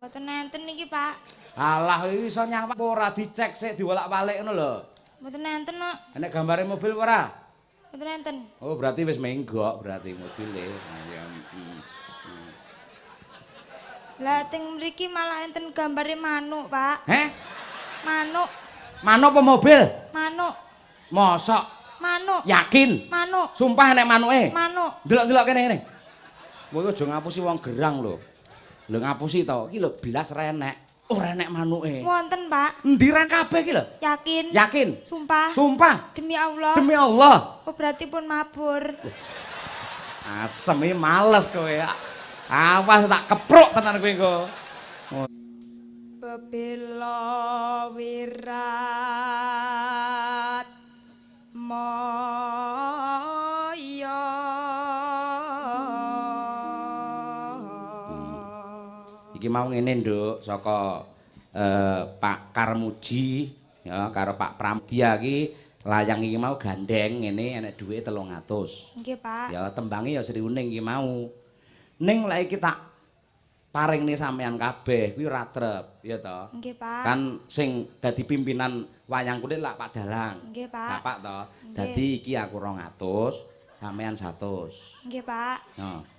Mboten enten niki, Pak. Alah iki iso nyawang ora dicek sik diwolak-walik ngono lho. Mboten enten kok. Enek gambare mobil ora? Mboten enten. Oh, berarti wis menggok berarti mobile. Ya. Lah teng mriki malah enten gambare manuk, Pak. Heh? Manuk. Manuk apa mobil? Manuk. Mosok? Manuk. Yakin? Manuk. Sumpah enek manuke? Manuk. Delok-delok kene ngene. Kowe aja ngapusi wong gerang lho. Lho ngapusi to, iki lho blas renek. Ora enek manuke. Wonten, Pak. Endi ren kabeh iki lho? Yakin? Yakin. Sumpah. Sumpah. Demi Allah. Demi Allah. Oh, berarti pun mabur. Asem iki males kowe. Awas tak kepruk tenan kowe engko. Bebela wirat maya. Iki mau ngene, Nduk, saka Pak Karmuji ya karo Pak Pramdya iki layang iki mau gandeng ngene enek dhuwite 300. Nggih, Pak. Ya tembange ya Sri Uning iki mau. Ning lek iki tak paringne sampean kabeh kuwi ora trep, ya to? Nggih, Pak. Kan sing dadi pimpinan wayang kulit lak Pak Dalang. Nggih, Pak. Bapak to. Dadi iki aku 200, sampean 100. Nggih, Pak. Nah.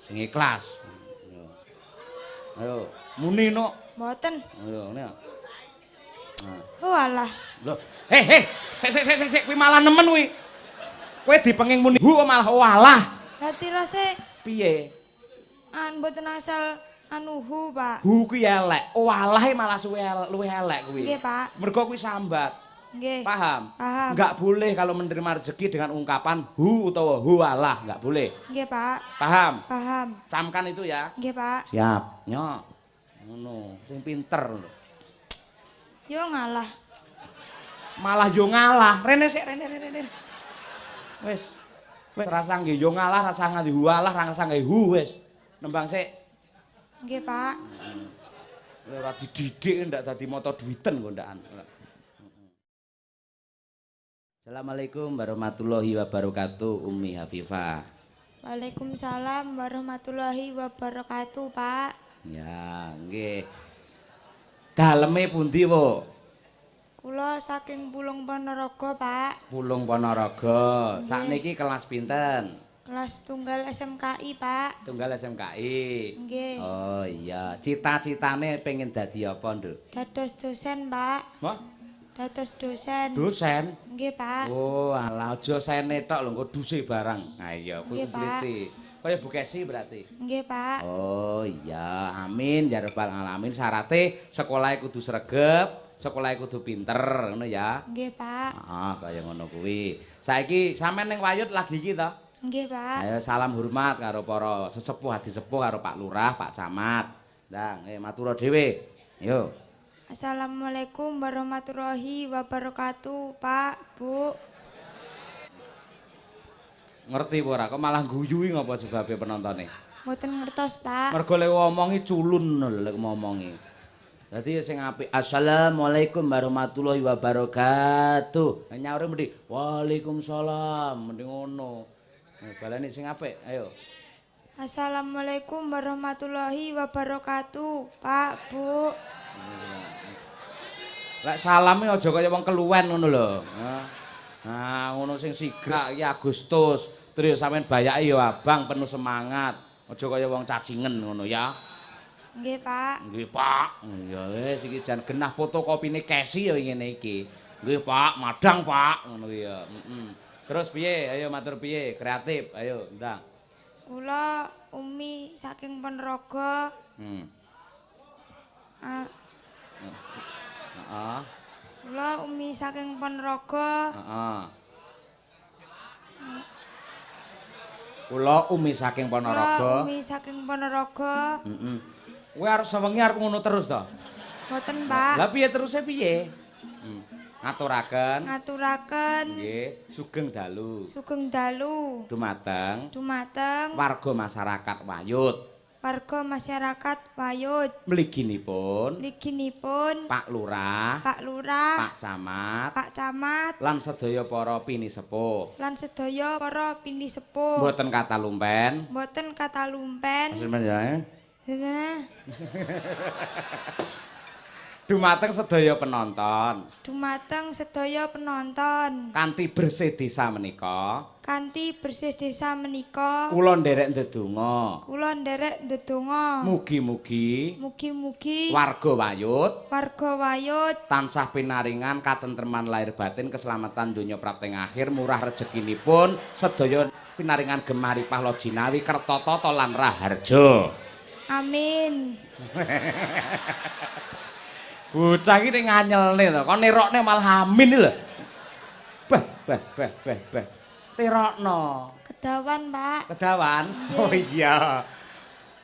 Sing ikhlas. Ayo, muni nok. Mboten. Ayo, ngene. Nah. Oh alah. Lho, sik sik sik sik kuwi malah nemen kuwi. Kowe dipenging muni hu kok malah oh alah. Lah tirose piye? An mboten asal anu hu, Pak. Hu kuwi elek. Oh alah malah suwe luwih elek kuwi. Nggih, Pak. Mergo kuwi sambat. Nggih. Paham? Paham. Enggak boleh kalau menerima rezeki dengan ungkapan hu utawa hu alah, enggak boleh. Nggih, Pak. Paham? Paham. Camkan itu ya. Nggih, Pak. Siap. Nyok. Ngono, sing pinter lho. Yo ngalah. Malah yo ngalah. Rene sik, rene rene. Wis. Wis rasa nggih yo ngalah, rasa nganggo hu alah, rasa nganggo hu wis. Nembang sik. Nggih, Pak. Ora dididik ndak dadi mata duiten kok ndakan. Assalamualaikum warahmatullahi wabarakatuh, Umi Hafifah. Waalaikumsalam warahmatullahi wabarakatuh, Pak. Ya, nggih. Daleme pundi, Bu? Kula saking Pulung Ponorogo, Pak. Pulung Ponorogo. Sakniki kelas pinten? Kelas tunggal SMKI, Pak. Tunggal SMKI. Nggih. Oh iya, cita-citane pengen dadi apa, Nduk? Dados dosen, Pak. Wah? Dados dosen. Dosen? Nggih, Pak. Oh, alah aja sene tok lho, engko duse barang. Ha iya, kuwi komplite. Kaya Bu Kesi berarti. Nggih, Pak. Oh iya, amin ya rabbal alamin. Syarate sekolahe kudu sregep, sekolahe kudu pinter, ngono ya. Nggih, Pak. Heeh, kaya ngono kuwi. Saiki sampean ning Wayut lagi iki to? Nggih, Pak. Ayo salam hormat karo para sesepuh adi sepuh karo Pak Lurah, Pak Camat. Ndang, matur dhewe. Yo. Assalamualaikum warahmatullahi wabarakatuh, Pak, Bu. Ngerti apa ora? Kok malah guyu ngopo sebabe penontone? Mboten ngertos, Pak. Mergo lek ngomongi culun lho lek ngomongi. Dadi sing apik assalamualaikum warahmatullahi wabarakatuh. Nyaure mendhi waalaikumsalam, mendhi ngono. Baleni sing apik, ayo. Assalamualaikum warahmatullahi wabarakatuh, Pak, Bu. Lek salame aja kaya wong keluwen ngono lho. Nah, ngono sing sigrak iki Agustus, terus sampean bayake ya abang penuh semangat. Aja kaya wong cacingen ngono ya. Nggih, Pak. Nggih, Pak. Ya wis iki jan genah fotokopine Kesi ya ngene iki. Nggih, Pak, madang, Pak, ngono kuwi ya. Heeh. Terus piye? Ayo matur piye? Kreatif, ayo ndang. Kula Umi saking Ponorogo. Heeh. Kula Umi saking Ponorogo. Heeh. Kula Umi saking Ponorogo. Kula Umi saking Ponorogo. Heeh. Kowe arep sewengi arep ngono terus to? Mboten, Pak. Lah piye teruse piye? Ngaturaken. Ngaturaken. Nggih, sugeng dalu. Sugeng dalu. Dumateng. Dumateng warga masyarakat Wayut. Warga masyarakat Wayut. Mliginipun. Mliginipun. Pak Lurah. Pak Lurah. Pak Camat. Pak Camat. Lan sedaya para pinisepuh. Lan sedaya para pinisepuh. Mboten katalumpen. Mboten katalumpen. Nah. Dumateng sedaya penonton. Dumateng sedaya penonton. Kanthi bersih desa menika. Kanthi bersih desa menika. Kula nderek ndedonga. Kula nderek ndedonga. Mugi-mugi. Mugi-mugi. Warga Wayut. Warga Wayut. Tansah pinaringan katentreman lahir batin, keselamatan donya prapteng akhir, murah rezekinipun, sedaya pinaringan gemah ripah loh jinawi kerta tata lan raharja. Amin. Bocah iki nek nganyelne to, kon nerokne malah amin lho. Bah bah bah bah bah. Terokno. Kedawan, Pak. Kedawan? Oh iya.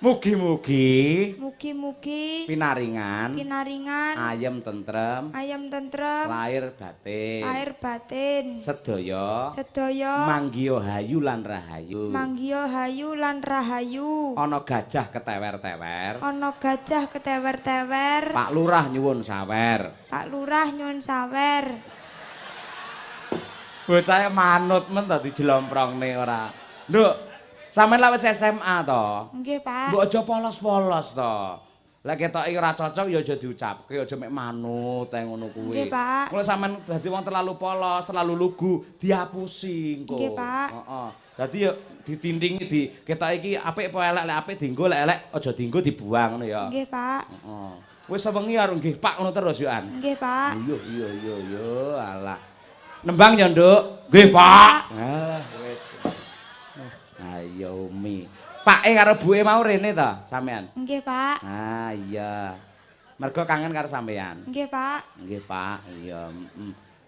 Mugi-mugi. Mugi-mugi pinaringan. Pinaringan. Ayem tentrem. Ayem tentrem. Lahir batin. Lahir batin. Sedaya. Sedaya. Manggiya hayu lan rahayu. Manggiya hayu lan rahayu. Ana gajah ketewer-tewer. Ana gajah ketewer-tewer. Pak Lurah nyuwun sawer. Pak Lurah nyuwun sawer. Bocahe manut men to dijelomprongne ora. Nduk, sampeyan lak wis SMA to? Nggih, Pak. Mbok aja polos-polos to. Lek ketoke ora cocok ya aja diucapke, aja mek manut ae ngono kuwi. Nggih, Pak. Kula sampeyan dadi wong terlalu polos, terlalu lugu, diapusi engko. Nggih, Pak. Heeh. Dadi ya ditintingi di ketoke iki apik apa elek, lek apik dienggo, lek elek aja dienggo dibuang ngono ya. Nggih, Pak. Heeh. Wis sewengi karo nggih Pak ngono terus yo an. Nggih, Pak. Iya, iya, iya, iya, alah. Nembang ya, Nduk. Nggih, Pak. Ah, wis. Ayo Umi. Pake karo buke mau rene to sampean? Nggih, Pak. Ah, iya. Mergo kangen karo sampean. Nggih, Pak. Nggih, Pak. Iya,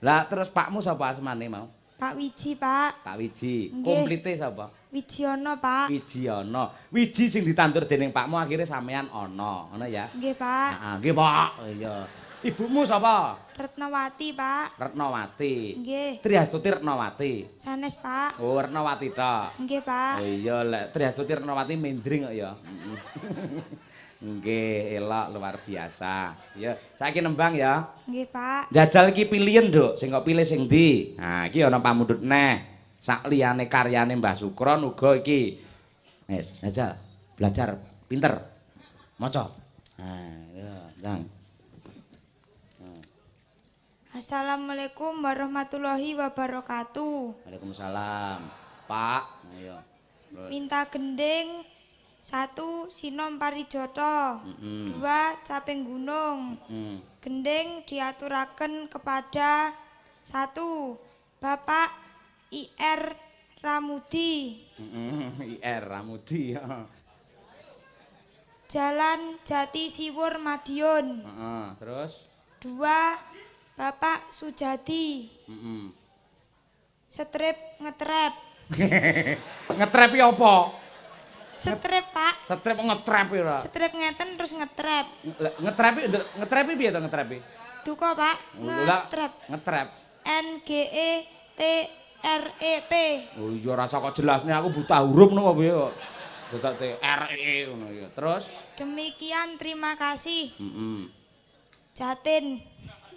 Lah terus pakmu sapa asmane mau? Pak Wiji, Pak. Pak Wiji. Komplite sapa? Wijiono, Pak. Wijiono. Wiji sing ditandur dening pakmu akhire sampean ana, ngono ya? Nggih, Pak. Heeh, nggih, Pak. Iya. Ibumu sapa? Retnawati, Pak. Retnawati. Nggih. Trihastuti Retnawati. Sanes, Pak. Oh, Retnawati tok. Nggih, Pak. Oh iya, lek Trihastuti Retnawati mendring kok ya. Nggih, elok luar biasa. Ya, saiki nembang ya. Nggih, Pak. Jajal iki pilihen, Nduk. Sing kok pilih sing ndi? Nah, iki ana pamundhut neh. Sak liyane karyane Mbah Sukron uga iki. Wis, jajal. Belajar pinter. Maca. Nah, ya, ndang. Assalamualaikum warahmatullahi wabarakatuh. Waalaikumsalam. Pak, ayo. Minta gending 1 Sinom Parijoto, 2 Caping Gunung. Gending diaturaken kepada 1 Bapak IR Ramudi. IR Ramudi. Jalan Jati Siwur Madiun. Terus 2 Bapak Sujadi. Strip ngetrep. Ngetrep iki apa? Strip, Pak. Strip ngetrep ora? Strip ngeten terus ngetrep. Ngetrep ngetrep piye to ngetrep? Duka, Pak. Ngetrep. Ngetrep. N G E T R E P. Oh iya rasa kok jelasne aku buta huruf ngono piye kok. Dadak T R E ngono ya. Terus demikian terima kasih. Jatin.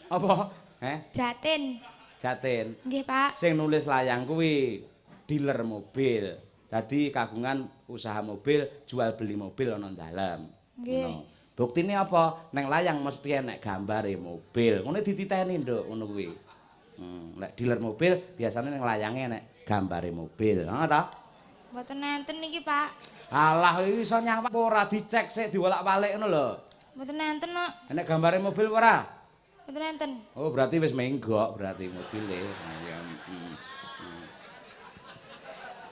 Apa? Heh? Jatin. Jatin. Nggih, Pak. Sing nulis layang kuwi dealer mobil. Dadi kagungan usaha mobil, jual beli mobil ana dalem. Nggih. Buktine apa? Neng layang mesti enek gambare mobil. Ngono dititeni, Nduk, ngono kuwi. Nek dealer mobil biasane neng layange enek gambare mobil. Heeh ta? Mboten enten iki, Pak. Alah, iki iso nyawang ora dicek sik diwolak-walik ngono lho. Mboten enten kok. Enek gambare mobil ora? Mboten enten. Oh, berarti wis menggok berarti mobile. Ya.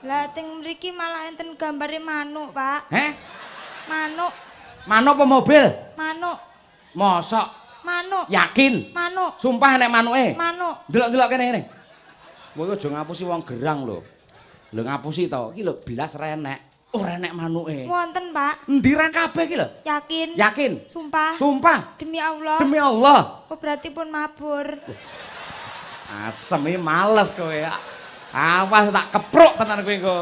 Lah teng mriki malah enten gambare manuk, Pak. Heh? Manuk. Manuk apa mobil? Manuk. Mosok? Manuk. Yakin? Manuk. Sumpah enek manuke? Manuk. Delok-delok kene ngene. Kowe aja ngapusi wong gerang lho. Lho ngapusi to, iki lho blas renek. Ora enek manuke. Wonten, Pak. Endi ren kabeh iki lho? Yakin? Yakin. Sumpah. Sumpah. Demi Allah. Demi Allah. Oh, berarti pun mabur. Asem iki males kowe. Awas tak kepruk tenan kowe engko.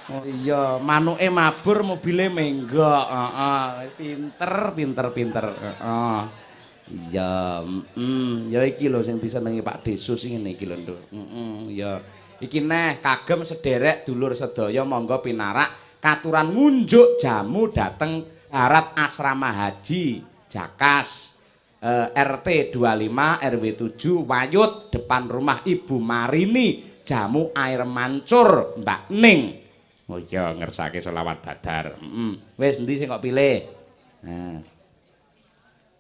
Oh iya, manuke mabur, mobile menggok. Heeh, pinter, pinter, pinter. Heeh. Iya, ya iki lho sing disenengi Pak Desus ngene iki lho, Nduk. Heeh, ya. Iki neh kagem sederek dulur sedaya monggo pinarak katuran ngunjuk jamu dateng Barat Asrama Haji Jakas RT 25 RW 7 Wayut depan rumah Ibu Marini, jamu air mancur Mbak Ning. Oh iya, ngersake selawat Badar. Heeh. Wis endi sing kok pilih? Nah.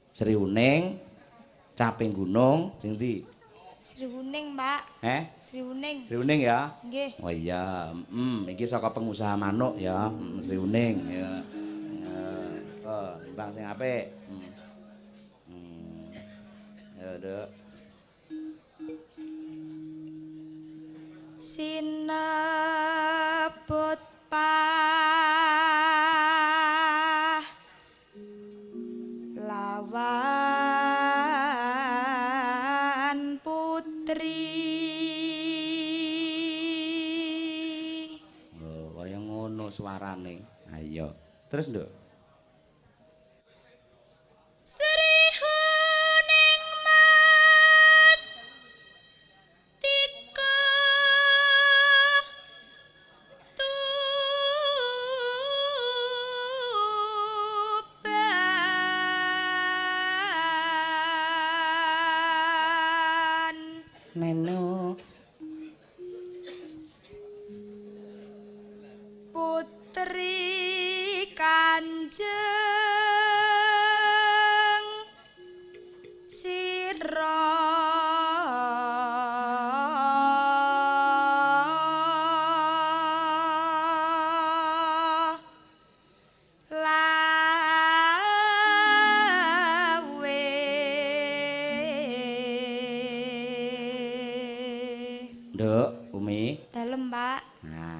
Sri Uning, Caping Gunung, sing ndi? Sri Uning, Pak. Eh? Sri Uning. Sri Uning ya? Nggih. Oh iya, iki saka pengusaha manuk ya, Sri Uning ya. Oh, nimbang sing apik. Ya, Nduk. Sinebut pahlawan putri. Oh, kaya ngono suarane. Ayo. Terus, Nduk. Sri Huning Mas Tika Tuban. Neno. Putri Kanjeng Sira Lawe. Nduk, Umi. Dalem, Pak. Nah,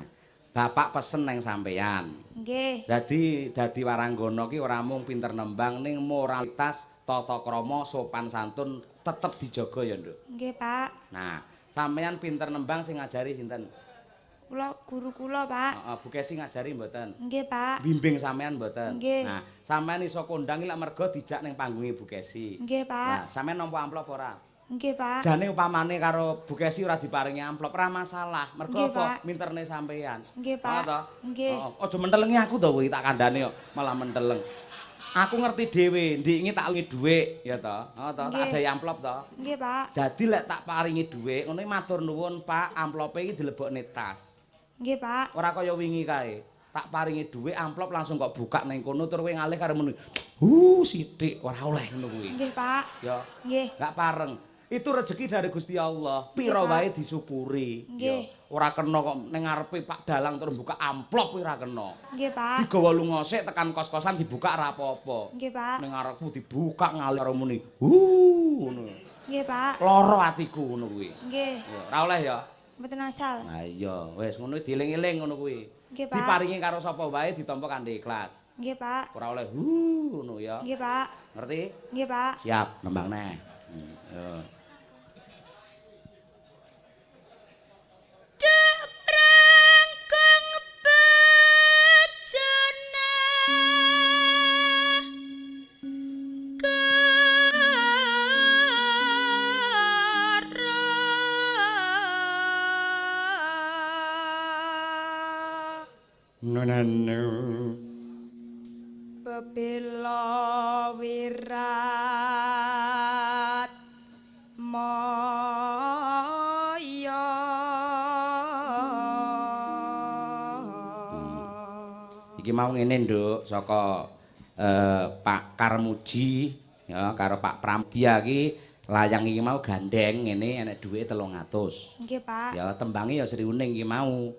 bapak pesen nang sampeyan. Nggih. Dadi waranggana ki ora mung pinter nembang ning moralitas, tata krama, sopan santun tetep dijaga ya, Nduk. Nggih, Pak. Nah, sampeyan pinter nembang sing ngajari sinten? Kula guru kula, Pak. Heeh, Bu Kesi ngajari mboten? Nggih, Pak. Bimbing sampeyan mboten? Nggih. Nah, sampeyan iso kondang iki lak mergo dijak ning panggunge Bu Kesi. Nggih, Pak. Nah, sampeyan nampa amplop ora? Nggih, Pak. Jane upamane karo Bu Kesi ora diparingi amplop, ora masalah. Mergo Nggih, apa? Pak. Minterne sampeyan. Nggih, Pak. Heeh to? Nggih. Heeh, aja mentelengi aku to kowe tak kandhane kok malah menteleng. Aku ngerti dhewe, ndik iki tak lungi dhuwit, ya to. Heeh to, tak Nggih. adahi amplop to. Nggih, Pak. Dadi lek tak paringi dhuwit, ngono iki matur nuwun, Pak, amplope iki dilebokne tas. Nggih, Pak. Ora kaya wingi kae. Tak paringi dhuwit amplop langsung kok buka ning kono tur kowe ngalih karo muni. Sithik ora oleh ngono kuwi. Nggih, Pak. Ya, Nggih. gak pareng. Itu rezeki dari Gusti Allah. Pira Pak. wae disyukuri. Nggih. Ya, ora kena kok ning ngarepe Pak Dalang terus buka amplop kuwi ora kena. Nggih, Pak. Digawa lunga sik tekan kos-kosan dibuka ora apa-apa. Nggih, Pak. Ning ngarepku dibuka ngalih karo muni. Ngono. Nggih, Pak. Lara atiku ngono kuwi. Nggih. Ya, ora oleh ya. Mboten asal. Ha iya, wis ngono dieling-eling ngono kuwi. Nggih, Pak. Diparingi karo sapa wae ditampa kanthi ikhlas. Nggih, Pak. Ora oleh ngono ya. Nggih, Pak. Ngerti? Nggih, Pak. Siap, nembang neh. Ya. Dek prangkong bejana kara. Nonano. Bebela wirat maya. Iki mau ngene, Nduk, saka Pak Karmuji ya karo Pak Pramdya iki layang iki mau gandeng ngene enek dhuwite 300. Nggih, Pak. Ya tembange ya Sri Uning iki mau.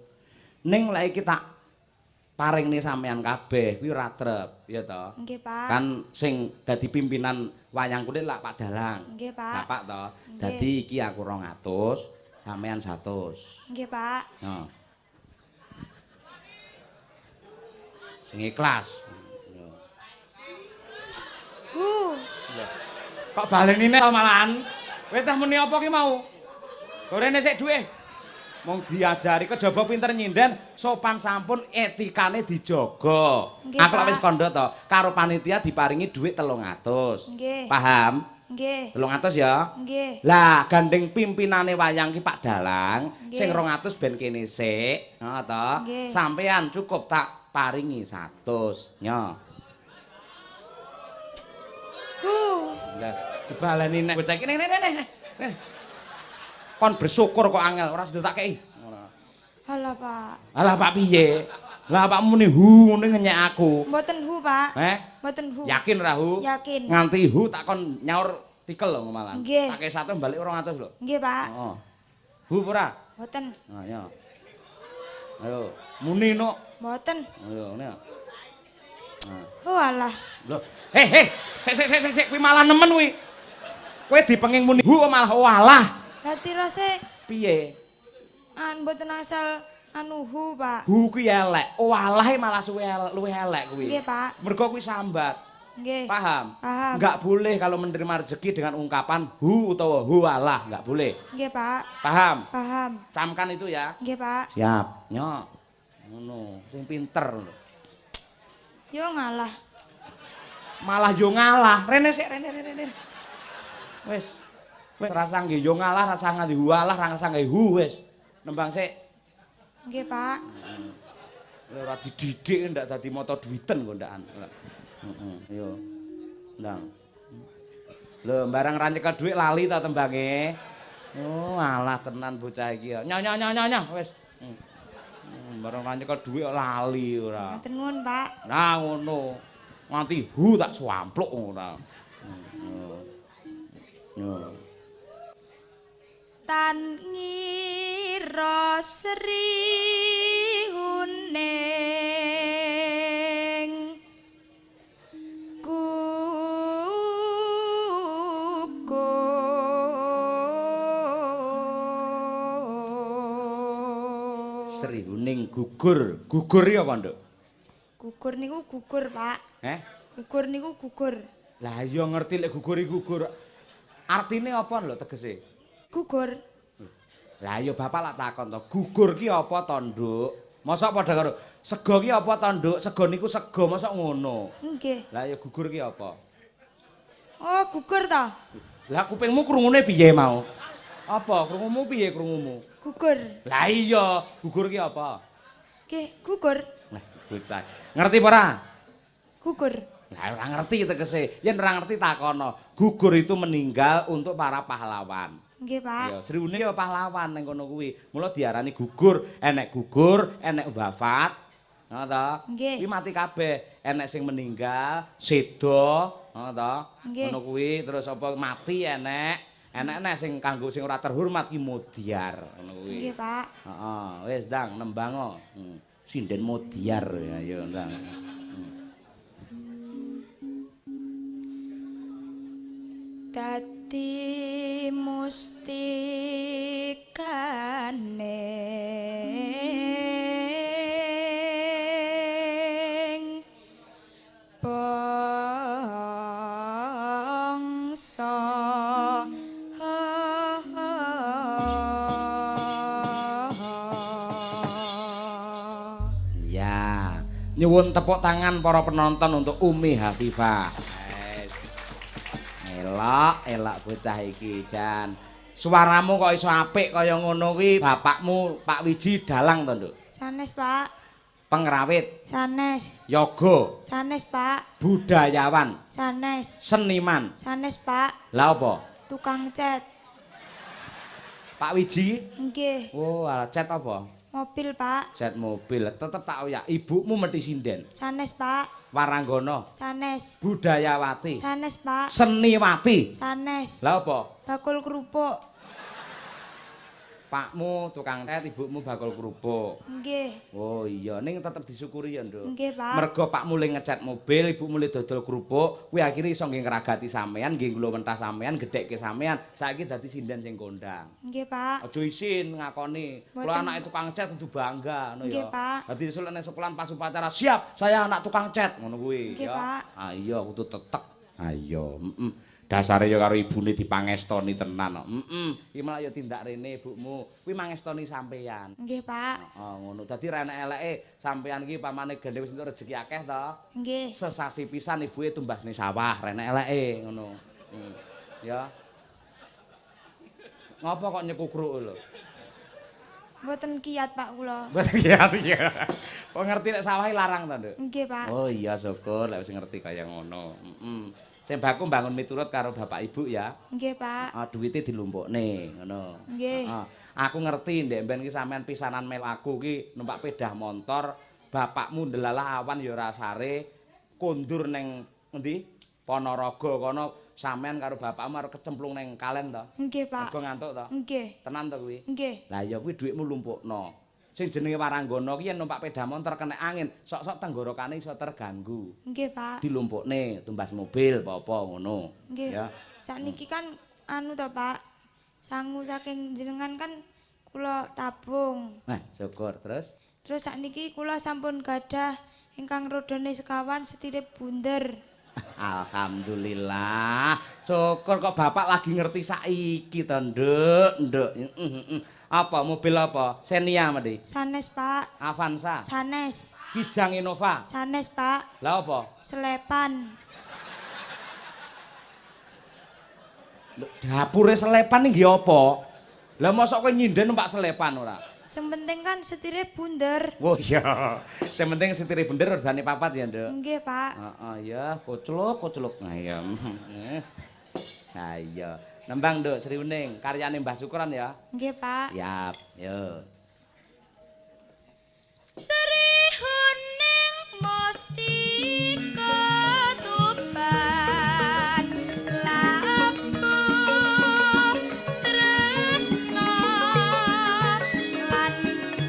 Ning lek iki tak paringne sampeyan kabeh kuwi ora trep, ya to. Nggih, Pak. Kan sing dadi pimpinan wayang kulit lak Pak Dalang. Nggih, Pak. Bapak to. Dadi iki aku 200, sampeyan 100. Nggih, Pak. Nah. Sing ikhlas. Kok baleni nek malahan? Kowe teh muni apa ki mau? Gorene sik duwe. Mung diajari kejaba pinter nyinden, sopan sampun etikane dijaga. Aku lak wis kandha to, karo panitia diparingi dhuwit 300. Nggih. Paham? Nggih. 300 ya? Nggih. Lah, gandeng pimpinane wayang ki Pak Dalang, sing 200 ben kene sik, heeh to. Sampean cukup tak paringi 100. Nyo. Lah, dibaleni nek bocah iki ning. Kon bersyukur kok angel, ora sida tak kei. Alah, Pak. Alah, Pak piye? Lah Pak muni hu ngene ngenyek aku. Mboten hu, Pak. Heh? Mboten hu. Yakin ora hu? Yakin. Nganti hu tak kon nyaur tikel lho malah. Nggih. Tak kei 100 balik 200 lho. Nggih, Pak. Heeh. Hu ora? Mboten. Nah, ya. Ayo, muni nok. Mboten. Ayo, ngene. Nah. Oh alah. Lho, heh, sik kuwi malah nemen kuwi. Kowe dipenging muni hu kok malah oh alah. Lah tirose piye? An mboten asal anu hu, Pak. Hu kuwi elek. Oh alah malah suwe luwih elek kuwi. Nggih, Pak. Mergo kuwi sambat. Nggih. Paham? Paham. Enggak boleh kalau menerima rezeki dengan ungkapan hu utawa hu alah, enggak boleh. Nggih, Pak. Paham? Paham. Camkan itu ya. Nggih, Pak. Siap. Nyok. Ngono, sing pinter. Yo ngalah. Malah yo ngalah. Rene sik, rene. Wis. Wis rasa nggih yo ngalah, rasa nganti hu alah, rasa nggih hu wis. Nembang sik. Nggih, Pak. Lha ora dididik ndak dadi mata duiten kok ndakan. Heeh, yo. Ndang. Lho, barang ra nyekel dhuwit lali ta tembange. Oh, alah tenan bocah iki ya. Nyo wis. Barang ra nyekel dhuwit lali ora. Matur nuwun, Pak. Nah, ngono. Nganti hu tak swampluk ora. Yo. Tan ngira sri huning gugur. Sri huning gugur. Gugur ya apa, Nduk? Gugur niku gugur, Pak. Heh? Gugur niku gugur. Lah iya ngerti lek gugur iki gugur. Artine apa lho tegese? Gugur. Lah iya bapak lak takon to, gugur ki apa to, Nduk? Mosok padha karo sego ki apa to, Nduk? Sego niku sego, mosok ngono. Nggih. Lah iya gugur ki apa? Oh, gugur to. Lah kupingmu krungune piye mau? Apa krungumu piye krungumu? Gugur. Lah iya, gugur ki apa? Nggih, gugur. Lah bocah. Ngerti apa ora? Gugur. Lah ora ngerti tegese. Yen ora ngerti takono. Gugur itu meninggal untuk para pahlawan. Nggih, Pak. Ya, Sriune ya pahlawan ning kono kuwi. Mula diarani gugur, enek gugur, enek wafat. Ngono to? Nggih. Kuwi mati kabeh, enek sing meninggal, seda, ngono to? Ngono kuwi terus apa mati enek, enek-enek sing kanggo sing ora terhormat ki modiar ngono kuwi. Nggih, Pak. Heeh, wis ndang nembango. Sinden modiar ya, ayo ndang. Dadi mustikane bangsa. Ya, nyuwun tepuk tangan para penonton untuk Umi Hafifah. Elok, elok bocah iki, Jan. Suaramu kok iso apik kaya ngono kuwi bapakmu Pak Wiji dalang to, Nduk? Sanes, Pak. Pengrawit. Sanes. Yoga. Sanes, Pak. Budayawan. Sanes. Seniman. Sanes, Pak. Lah apa? Tukang cat. Pak Wiji? Nggih. Oh, alah cat apa? Mobil, Pak. Cat mobil. Tetep tak oyak. Ibumu mesti sinden. Sanes, Pak. Waranggono. Sanes. Budayawati. Sanes, Pak. Seniwati. Sanes. Lah apa? Bakul kerupuk. Pakmu tukang cat, ibumu bakul kerupuk. Nggih. Oh iya, ning tetep disyukuri ya, Nduk. Nggih, Pak. Mergo pakmu le ngecat mobil, ibumu le dodol kerupuk, kuwi akhire iso nggih ngragati sampean, nggih ngluwentah sampean, gedhekke sampean. Saiki dadi sinden sing kondang. Nggih, Pak. Aja isin ngakoni. Kula anake tukang cat kudu bangga ngono ya. Nggih, Pak. Dadi esuk nek sekolahan pas upacara, siap, saya anak tukang cat ngono kuwi ya. Nggih, Pak. Ah iya, kudu tetek. Ayo, heeh. Dasare ya karo ibune dipangestoni tenan kok. Heeh. Iki malah ya tindak rene ibumu. Kuwi mangestoni sampeyan. Nggih, Pak. Heeh, ngono. Dadi ra enek eleke sampeyan iki pamane gandhe wis entuk rejeki akeh to. Nggih. Sesasi pisan ibuke tumbasne sawah, ra enek eleke ngono. Ya. Ngapa kok nyekukruk lho? Mboten kiat, Pak, kula. Mboten kiat ya. Kok ngerti nek sawahe larang to, Nduk? Nggih, Pak. Oh iya, syukur lek wis ngerti kaya ngono. Heeh. Sing baku mbangun miturut karo bapak ibu ya. Nggih, Pak. Heeh, duwite dilumpukne ngono. Nggih. Heeh. Aku ngerti ndek mben ki sampean pisanan melu aku ki numpak pedah montor, bapakmu ndelalah awan ya ora sare, kondur ning ngendi? Ponorogo kono sampean karo bapakmu arep kecemplung ning kalen to. Nggih, Pak. Mergo ngantuk to? Nggih. Tenan to kuwi? Nggih. Lah ya kuwi dhuwitmu lumpukno. Sing jenenge waranggana ki yen numpak sepeda motor kena angin, sok-sok tenggorokane iso terganggu. Nggih, Pak. Dilumpukne tumbas mobil apa-apa ngono. Nggih. Ya. Sakniki kan anu to, Pak. Sangu saking jenengan kan kula tabung. Nah, syukur terus. Terus sakniki kula sampun gadah ingkang rodone sekawan setire bunder. Alhamdulillah. Syukur kok bapak lagi ngerti saiki to, Nduk, Nduk. Apa mobil apa? Xenia mesti. Sanes, Pak. Avanza. Sanes. Kijang Innova. Sanes, Pak. Lah apa? Selepan. Dapure selepan iki apa? Lah mosok kowe nyinden numpak selepan ora? Sing penting kan setire bunder. Oh iya. Sing penting setire bunder rodane papat ya, Nduk. Nggih, Pak. Heeh, ya, kocluk, kocluk. Nah iya. Nah iya. Nembang, Nduk, Sri Wening, karyane Mbah Sukron ya. Nggih, Pak. Siap, yo. Sri Huning Mustika Tuban Lampung Tresna lan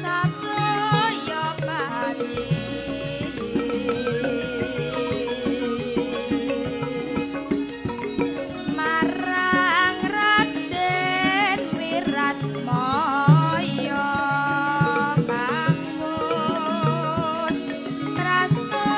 Sabaya Pati. Marang Raden Wiratmaya Kang Mus Prasojo.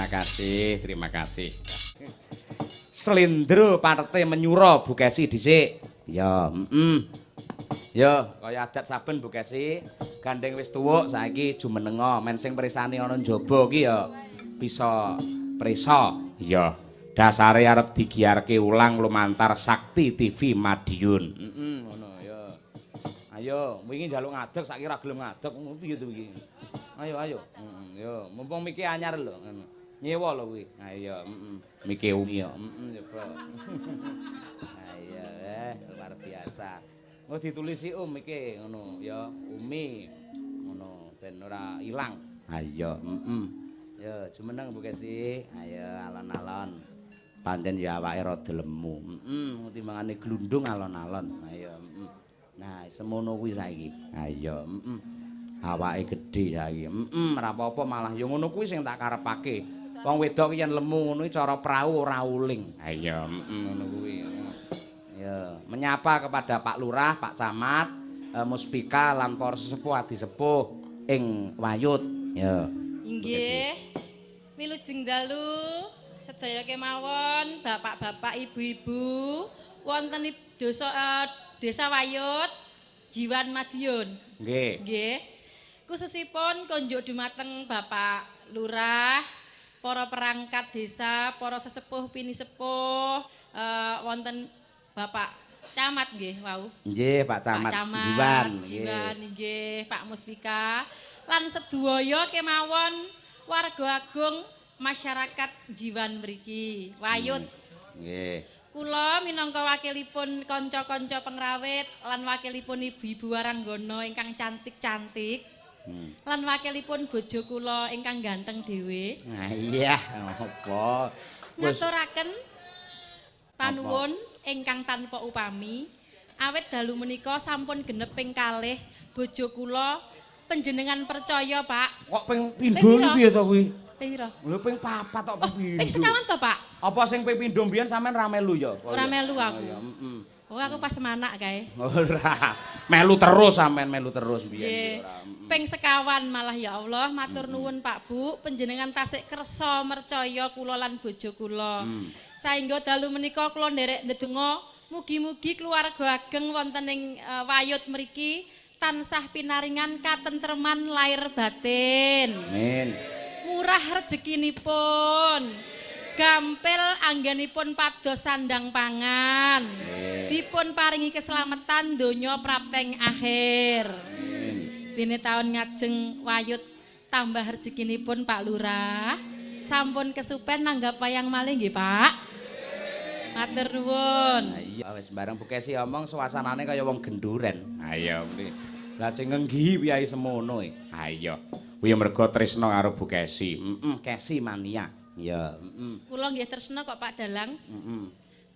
kasih, terima kasih. Slendro parte menyura Bu Kesi dhisik. Ya, heeh. Ya, kaya adat saben Bu Kesi, gandeng wis tuwuk saiki jumenenga, men sing presani ana njaba ki ya bisa prisa. Iya. Dasare arep digiarke ulang lumantar Sakti TV Madiun. Heeh, ngono ya. Ayo, wingi njaluk ngadeg saiki ora gelem ngadeg, ngono piye to iki? Ayo, ayo. Heeh, yo, mumpung miki anyar lho, ngono. Nyewa lho kuwi. Ayo, heeh. Miki umi yo. Heeh, coba. Ayo, luar biasa. Engko ditulisi Om iki ngono ya, Umi. Ngono ben ora ilang. Ayo, heeh. Ya, jumeneng Bu Kesi. Ayo alon-alon. Pancen ya awake rada lemu. Heeh, timbangane glundung alon-alon. Ayo, heeh. Nah, semono kuwi saiki. Ayo, heeh. Awake gedhe saiki. Heeh, ora apa-apa malah ya ngono kuwi sing tak karepake. Wong wedok ki yen lemu ngono iki cara prau ora uling. Ayo, heeh ngono kuwi. Ya, menyapa kepada Pak Lurah, Pak Camat, Muspika lan para sesepuh adi sepuh ing Wayut. Ya. Inggih. Wilujeng dalu sedaya kemawon, bapak-bapak, ibu-ibu wonten desa Wayut, Jiwan Madiun. Nggih. Nggih. Khususipun konjuk dumateng Bapak Lurah, para perangkat desa, para sesepuh pinisepuh, wonten Bapak Camat nggih wau. Nggih, Pak Camat. Pak Camat Jiwan, Jiwan nggih, Pak Muspika lan sedaya kemawon warga agung masyarakat Jiwan mriki, Wayut. Nggih. Kula minangka wakilipun kanca-kanca pengrawit lan wakilipun ibu-ibu waranggana ingkang cantik-cantik. Lan wakilipun bojo kula ingkang ganteng dhewe. Nah iya, apa? Ngaturaken panuwun ingkang tanpa upami awit dalu menika sampun genep ping kalih bojo kula panjenengan percaya Pak. Kok ping pindho iki piye to kuwi? Ping pira? Lho ping papat kok ping pindho. Ping sekawan to Pak? Apa sing ping pindho mbiyen sampean ra melu ya? Ora melu aku. Heeh. Oh aku pas semanak kae. Ora. Melu terus sampean melu terus mbiyen ora. Ping sekawan malah ya Allah, matur nuwun Pak Bu, panjenengan tasik kersa mercaya kula lan bojo kula. Saengga dalu menika kula nderek ndedonga mugi-mugi keluarga ageng wonten ing Wayut mriki tansah pinaringan katentreman lahir batin. Amin. Murah rezekinipun. Gampil anggenipun pados sandang pangan. Dipun paringi keselamatan donya prapteng akhir. Dene taun ngajeng Wayut tambah rezekinipun Pak Lurah. Sampun kesupen nanggap wayang malih nggih Pak. Matur nuwun. Iya wis bareng Bu Kesi omong suasanane kaya wong genduren. Ayo mriki. Lah sing ngenggi piyayi semono e. Ayo. Kuwi mergo tresna karo Bu Kesi. Heeh, Kesi mania. Ya, heeh. Kula nggih tresna kok Pak Dalang. Heeh.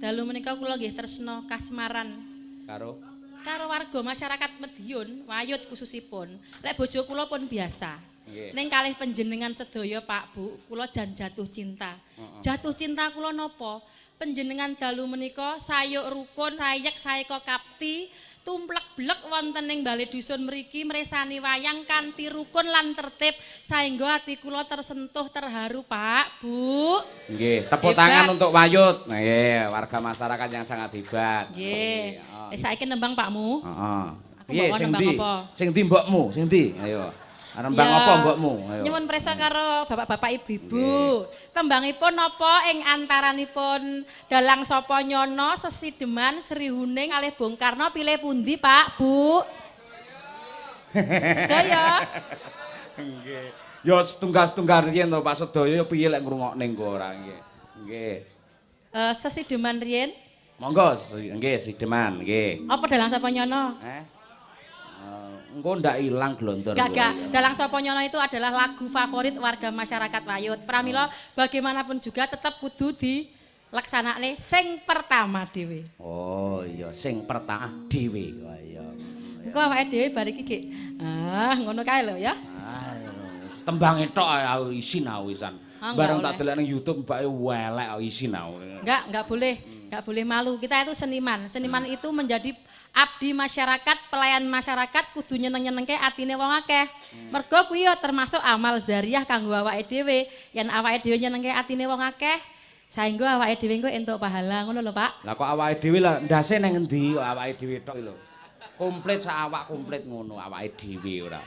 Dalu menika kula nggih tresna kasmaran karo warga masyarakat Madiun, Wayut khususipun. Lek bojo kula pun biasa. Nggih. Ning kalih panjenengan sedaya Pak Bu, kula jan jatuh cinta. Jatuh cinta kula napa? Panjenengan dalu menika sayuk rukun, sayek saeka kapti, tumplek blek wonten ing bale dusun mriki mresani wayang kanthi rukun lan tertib saengga ati kula tersentuh terharu Pak Bu. Nggih, tepuk tangan untuk Wayut. Nggih, warga masyarakat yang sangat hebat. Nggih. Wis saiki nembang Pakmu. Heeh. Aku bawa nembang apa? Sing ndi mbokmu? Sing ndi? Ayo. Nembang apa mbokmu? Ayo. Nyuwun prisa karo bapak-bapak ibu-ibu. Tembangipun napa ing antaranipun dalang sapa nyono sesideman Sri Huning kalih Bung Karno pilih pundi Pak Bu? Sedaya. Nggih. Ya setunggal-setunggal riyen to Pak sedaya ya piye lek ngrungokne engko ora nggih. Nggih. Sesideman riyen. Monggo nggih sideman nggih. Apa dalang sapa nyono? Engko ndak ilang glontor. Gak, dalang sapa nyono itu adalah lagu favorit warga masyarakat Wayut. Pramila bagaimanapun juga tetap kudu dilaksanakne sing pertama dhewe. Oh iya, sing pertama dhewe. Wah iya. Engko awake dhewe bar iki gek. Ah, ngono kae lho ya. Ah, tembange tok aku isin aku wisan. Bareng tak delok ning YouTube mbake welek aku isin aku. Enggak boleh. Enggak boleh malu. Kita itu seniman. Seniman itu menjadi Abdi masyarakat, pelayan masyarakat kudu nyeneng-nyenengke atine wong akeh. Mergo kuwi ya termasuk amal jariah kanggo awake dhewe. Yen awake dhewe nyenengke atine wong akeh, saengga awake dhewe engko entuk pahala ngono lho, Pak. Lah kok awake dhewe lah ndase nang endi kok awake dhewe tok lho. Komplit sak awak komplit ngono awake dhewe ora.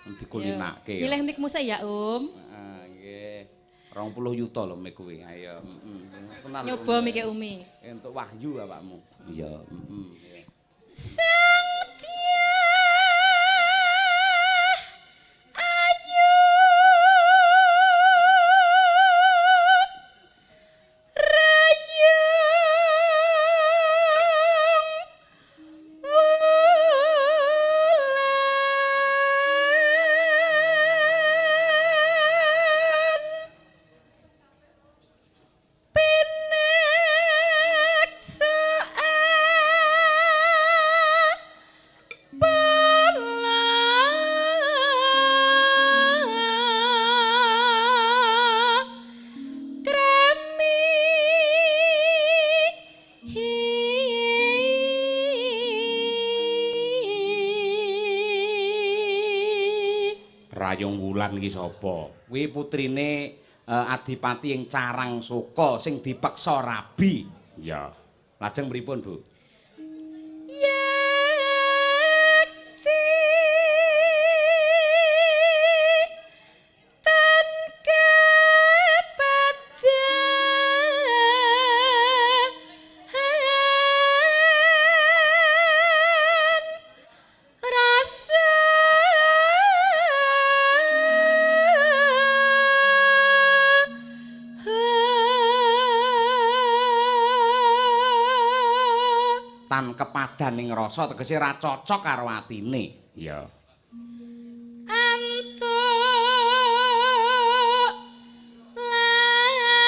Dikulinake. Nyileh mikmu sik ya, Om. Heeh, nggih. 20 yuta lho mik kuwi. Ayo, heeh. Tenan. Nyoba mike Umi. Entuk wahyu awakmu. Iya, heeh. Sang Dyah Ayu Rayung Wulan Pineksa Rayung Wulan iki sapa? Kuwi putrine adipati ing Carang Soka sing dipeksa rabi. Iya. Lajeng pripun, Bu? Yekti tan kepadan rasa Tan kepadan ing rasa tegese ra cocok karo atine. Iya. Antuk lawan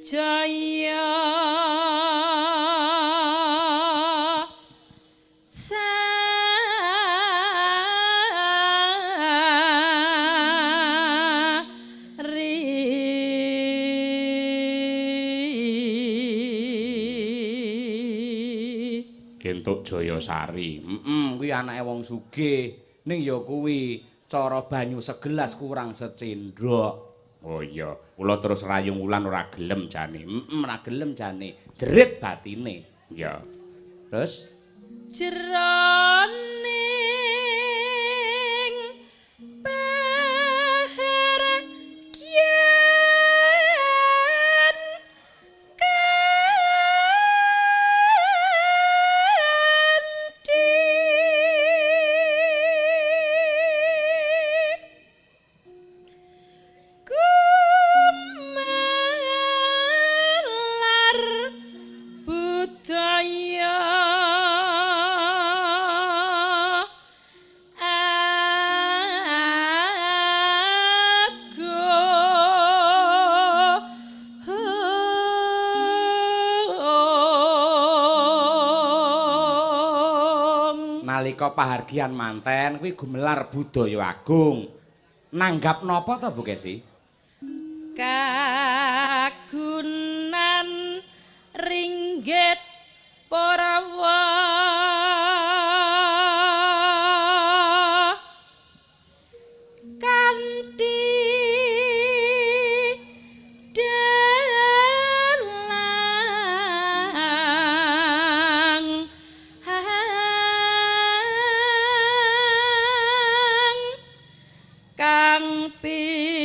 jaya Entuk Jayasari. Heeh, kuwi anake wong sugih. Ning ya kuwi cara banyu segelas kurang secendhok. Oh iya, kula terus Rayung Wulan ora gelem jane. Heeh, ora gelem jane. Jerit batine. Iya. Terus jroning pahargyan kanthi gumelar budaya agung. Nalika pahargyan manten kuwi gumelar budaya agung. Nanggap napa to, Bu Kesi? Kagunan ringgit Parawa kanthi dalang hang kang pinilih.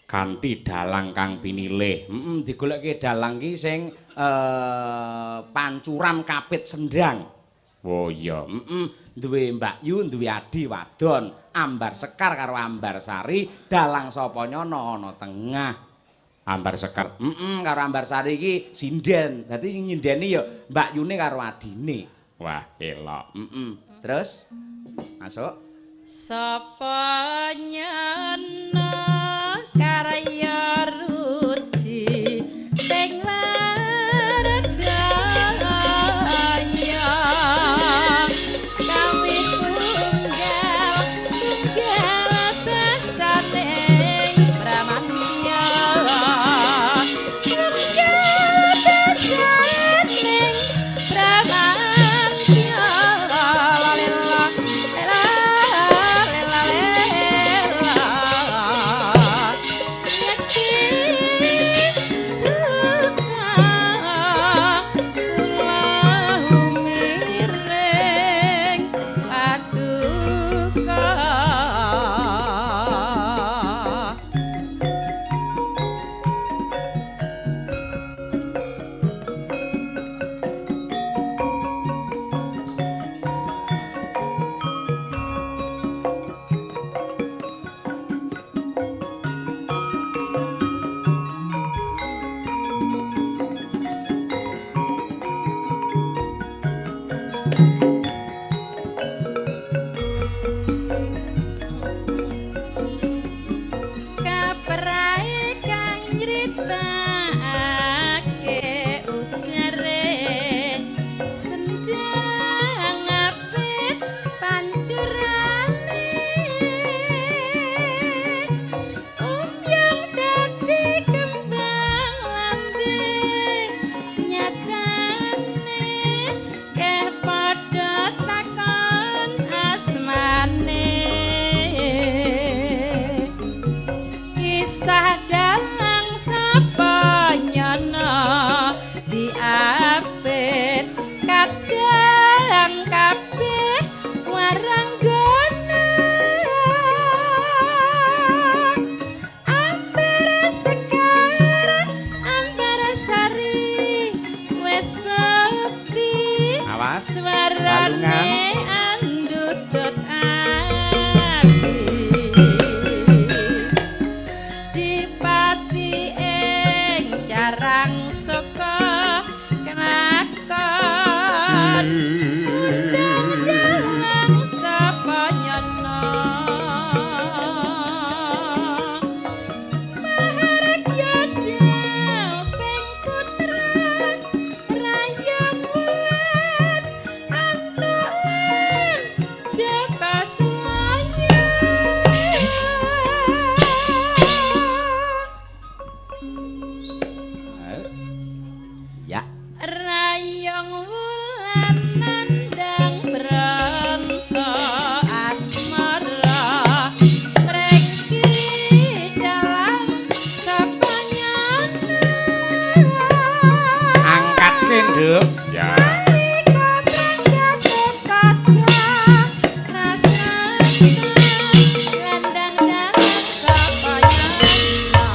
Kanthi dalang kang pinilih. Heeh, digolekke dalang ki sing pancuran kapit sendang. Oh iya, heeh, duwe Mbak Yu, duwe adi wadon, Ambar Sekar karo Ambar Sari, dalang sapa nyono ana tengah. Ambar Sekar, heeh, karo Ambar Sari iki sinden. Dadi sing nyindeni ya Mbak Yune karo adine. Wah, elok. Heeh. Terus masuk. Sapa nyana karya ruji sing wargaya kawit tunggal tunggal basaning Bramantya tunggal basaning Bramantya lela lela lela lela nyekti suka kula humiring paduka. Kaprae kang nyritakake ujare sendang apit pancurane umyang dadi kembang lambe nyatane keh padha takon asmane kisah dalang sapa nyana diapit kadang kabeh waranggana ambar sekar ambar sari wis bekti Awas. Swarane andutut ati dipati ing carang saka kelakon undang dalang sapa nyana mahargya ping putra rayang wulan antukan Jaka Sulaya. Ya. Rayong wulan nandang bronto asmara mreki dalang sapa nyana Angkatke, Nduk. Ya. Nalika pranggate kaca rasane landang dalang sapa nyana.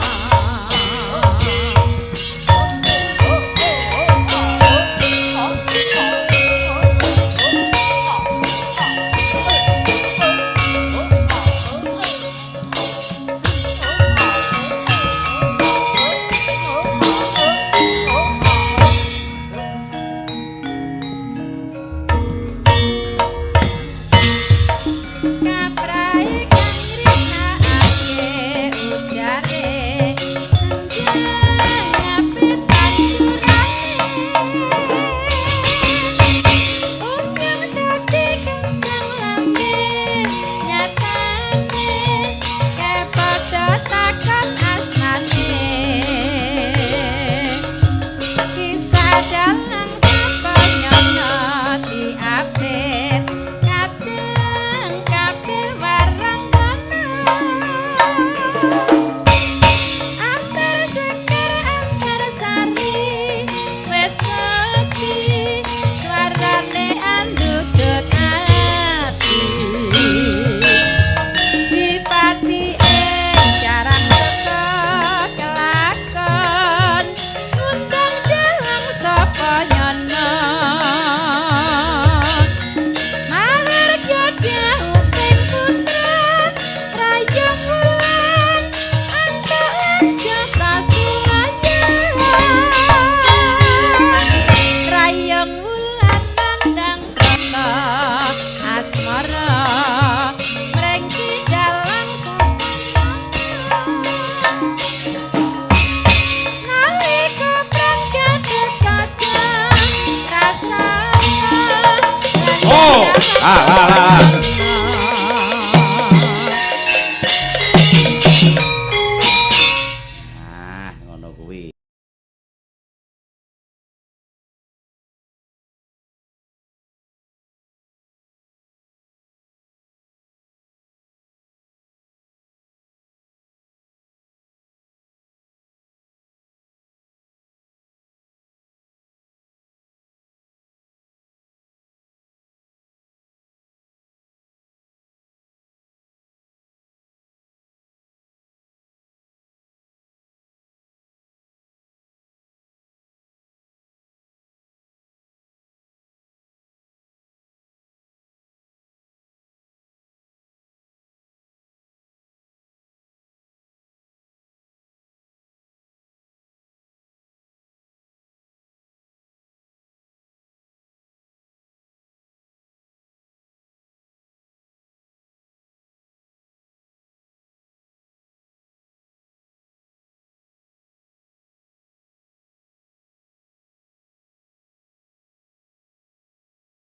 Ah, ah, ah.